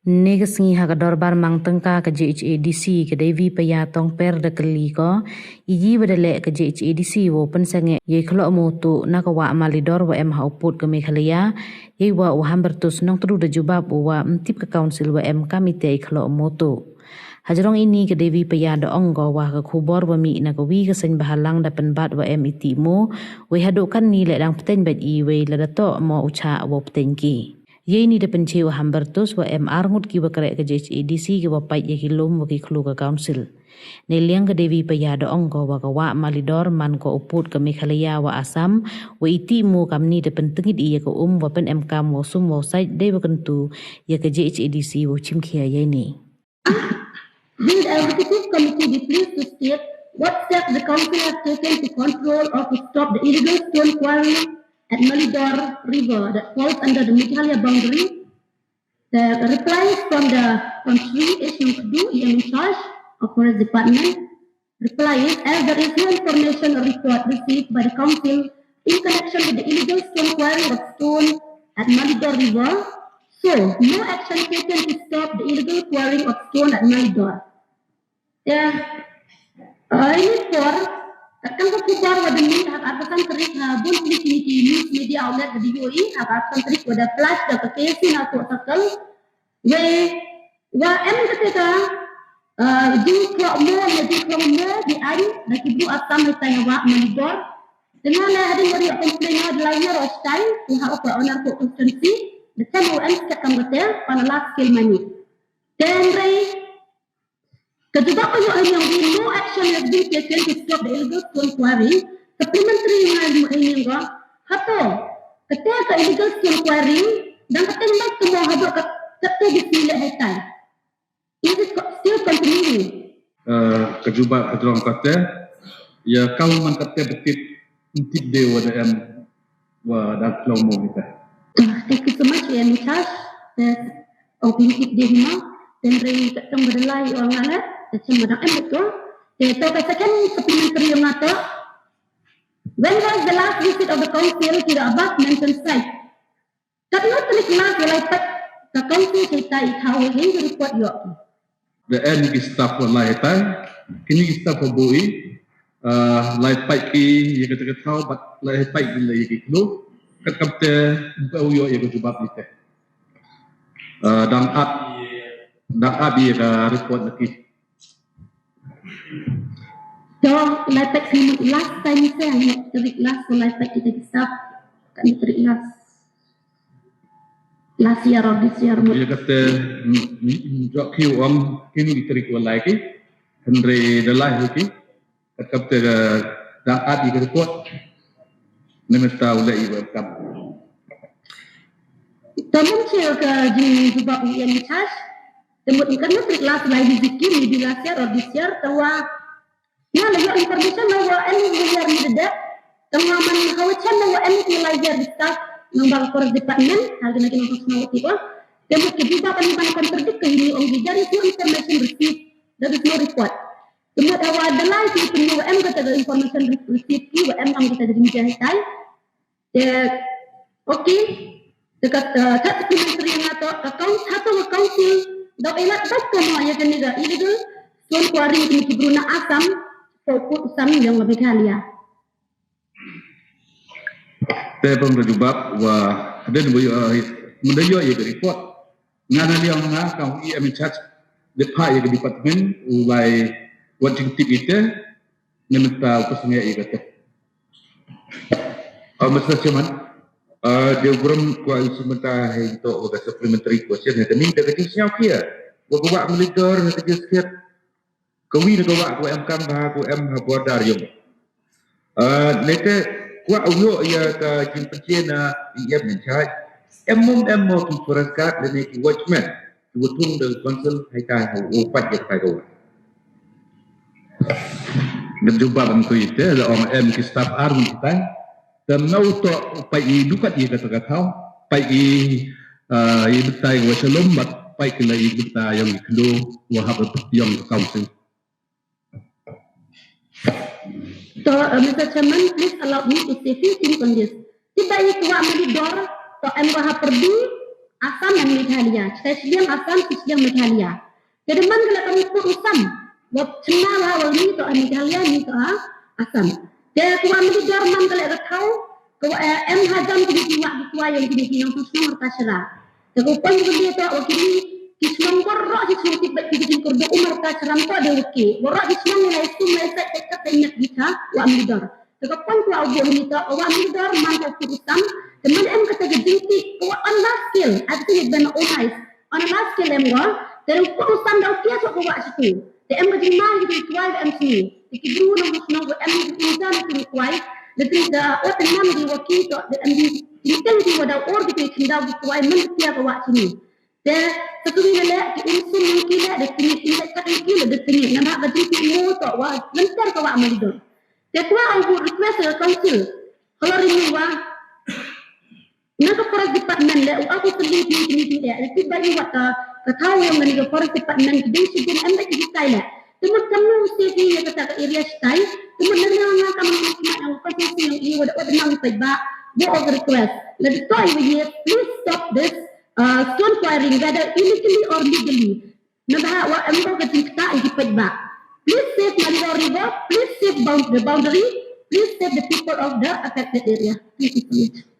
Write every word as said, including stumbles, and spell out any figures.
Ynne ka sngi ha ka dorbar mang tyngka ka J H A D C, ka Devi Paya Tongper da kylli ko, i yi wa da leh ka J H A D C wow pynsangeh yei khloh mootuh na ka wah Malidor wa em ha u pud ka Meghalaya, yei wa u Hambertus Nongtdu da jubab u wa ym tip ka council wa em kam ite i khloh mootuh. Hajrong ini ka Devi Paya da ong ko wa ka khubor wa mih na ka wi ka seng bhalang da pynbat wa em i tih moo, wei hadooh katni leh dang pteng bait i wei lada toh mo u chah wow pteng ki. Yeini da pynche u Hambertus wa em ar ngut ki wa kreh ka J H A D C ki wa pait ya ki lum wa ki khlu ka council. Neiliang ka Devi Paya da ong ko wa ka wah Malidor man ko u pud ka Meghalaya wa Assam, wa i tih moo kamni da pyntngit i ya ka um wa pynemkam wow sum wow sait dei wa kyntu ya ka J H A D C wow chimkhia yeini. Will the executive committee be pleased to state what steps the council has taken to control or to stop the illegal stone quarry at Malidor River that falls under the Meghalaya boundary? The replies from the from Shri H M Khdu, E M in charge of Forest Department. Replies, as there is no information or report received by the council in connection with the illegal stone quarry of stone at Malidor River, so no action taken to stop the illegal quarrying of stone at Malidor. Ya, uh, ini por, katkan ka khubor wa da mih ha ka arphaw san tarik ha bun kini kini ki news media outlet ka D O E, ha ka arphaw san tarik wa da flash da ka K S C Narpuh Circle. Wei, wa em kate ka, uh, jingkhloh moo, ya jingkhloh moo, di ain, da ki bru Assam hei tai ha wah Malidor. Te nga leh hadien wa da yoh complain nga da lai ya ro stai, ki ha u pa owner ko constituency, da chem u em sket kam kate, pa la large scale mining. Te hynrei, ka jubab ka yoh hynñiaw wi, no action has been taken to stop the illegal stone quarry. Supplementary nga yoh hynñiaw ko. Hato, kate ka illegal stone quarry, dang kate ngat ka mo hadooh ka, kate di sile hei tai. Is it co-, still continuing? Uh, ka jubab hadrong kate, ya kau man kate betit ntip de wa da em wa da klong mo kita. Uh, thank you so much, E M in charge. Yes. Ong pyntik de hima, hynrei ka tong ba da lai ong nga leh, te chem ba dang em betul. Te to ka second supplementary yong nga to. When was the last visit of the council to the above mentioned site? Katno tarik last wa lai pait ka council hei tai i thaw, hei ka report yoh ki? Da em ki staff wa lai hei tai, kini ki staff wa bui, uh, lai pait ki ya kata ka thaw, but lai hei pait ki lai ya ki khloo, kat kam te ym pu yoh ya ka jubab ni te. Uh, dang ap, dang ap ya ka report na ki. To, lai pait ki last time se, hynñiaw tarik last wa lai pait kita ki staff, katno tarik last. Last year or this year mo. Ya kate, mm, mm, mm, jok ki ong, kini ki tarik wa lai ki, hynrei da lai hi ki, kat kam te ka dang ap i ka report, ne mynta u leh i wa kam. Te mynta ka jubab E M in charge, te mut katno tarik last lai visit ki, maybe last year or this year, te wa Nga la yoh information na wa em ni year ni da dep. Tang wa man ha wa chem na wa em ni lai year di staff nang ba ka forest department, ha kini ki nang snow ti ko. Te mut ki jubab ani ban contradict ka hini ong ki, there is no information received, there is no report. Te mut ha wa da lai ki pynnu wa em kata ka information re-, received ki, wa em kam kata ka jingja hei tai. Te, okay. Te ka, eh, third supplementary nga to, ka coun-, hato ka council, da u elat bait ko mo ya kani ka illegal stone quarry kini ki bru na Assam, ko pud Assam yong ka Meghalaya. Te pam da jubab wa, hadien wa yoh, eh, mynda yoh ya ka report. Nga na liang nga, ka E M in charge, de pha ya ka department, u lai wat jingtip ite, ne mynta u ka sangeh ya kata. Uh, Mister Chairman, uh, de u burom kwah u sumenta hei to wa ka supplementary question hei kani da ka jingsngew khia wa ka wah Malidor hei ka jingsngew ka wi da ka wah ka wa em kam bha ka wa em ha border yong. Uh, nete kwah u yoh ya ka jingpynche na E M in charge. Em mo em mo ki forest guard lane ki watchman ki wa thung da ka council hei tai ha u pait ya ka tai ka wah. Ngan jubab em ko ite, la ong em ki staff ar ngut ite. Te na u toh u pait i dukat i kata ka thaw, pait i, ah, i bynta i wa shalom, bad pait ki la i bynta yong i khloo, wa hap yong i council. To, uh, Mister Chairman, please allow me to say few things on this. Ti ba i kwah Malidor, to em wa ha pyrdi, Assam and Meghalaya. Chitæ chiliang Assam, chitæ chiliang Meghalaya. Te da man ka leh kam u pud u sam. Wa chynna wa wa ni toh ha Meghalaya, ni toh ha Assam. Te ka wa Mylidor man ka leh ka thaw, ka wa, eh, em hajan kini ki wah ki kwai yong kini ki nongchong chnong rta chara. Te ka u pon ka leh toh wa kini ki chnong waroh ki chnong ki bait ki jingkyrduh um rta chara toh de wa ki. Waroh ki chnong lai sum lai sait te ka te nyak ki cha wa Mylidor. Te ka pon ka wa u buh ni toh, ka wa Mylidor man ka u pud u sam, te man em kata ka jingtih, ka wa on large scale, I think it been organized. On a large scale em wa, te u pud u sam da u kia toh ka wa chitu. Te em ka jingman ki kwai em chini. Te ki bru nong chnong wa em ki insan ki kwai, da ti da o te nam ki wa ki toh, da em ki, ki tel ki wa da or ki te khyndaw ki kwai man kia ka wa chini. Te, sa kawi na leh, ki um sum yong ki leh, da tyngi, in leh kat yong ki leh, da tyngi, na bha ka jingtih mo toh wa, lynter ka wa Mylidor. Te ka wa u buh request ka council, halor ini wa, na ka forest department leh, u aku seli ni, ni, ni, leh, da tip ba i wa ka, ka thaw yong kani ka forest department, ki dei chibun em da ki hikai leh. Te mut kamnu u save ya kata ka area chitai, te mut na nga nga kam ni ki ma yong ka council yong i wa da, wa da nang pait ba, wa u request. Leh da toh i wa ye, please stop this, uh, stone quarrying, whether illegally or legally. Na bha wa em ko ka jingkta i ki paidbah. Please save Mylidor River, please save bound-, the boundary, please save the people of the affected area. Thank you so much.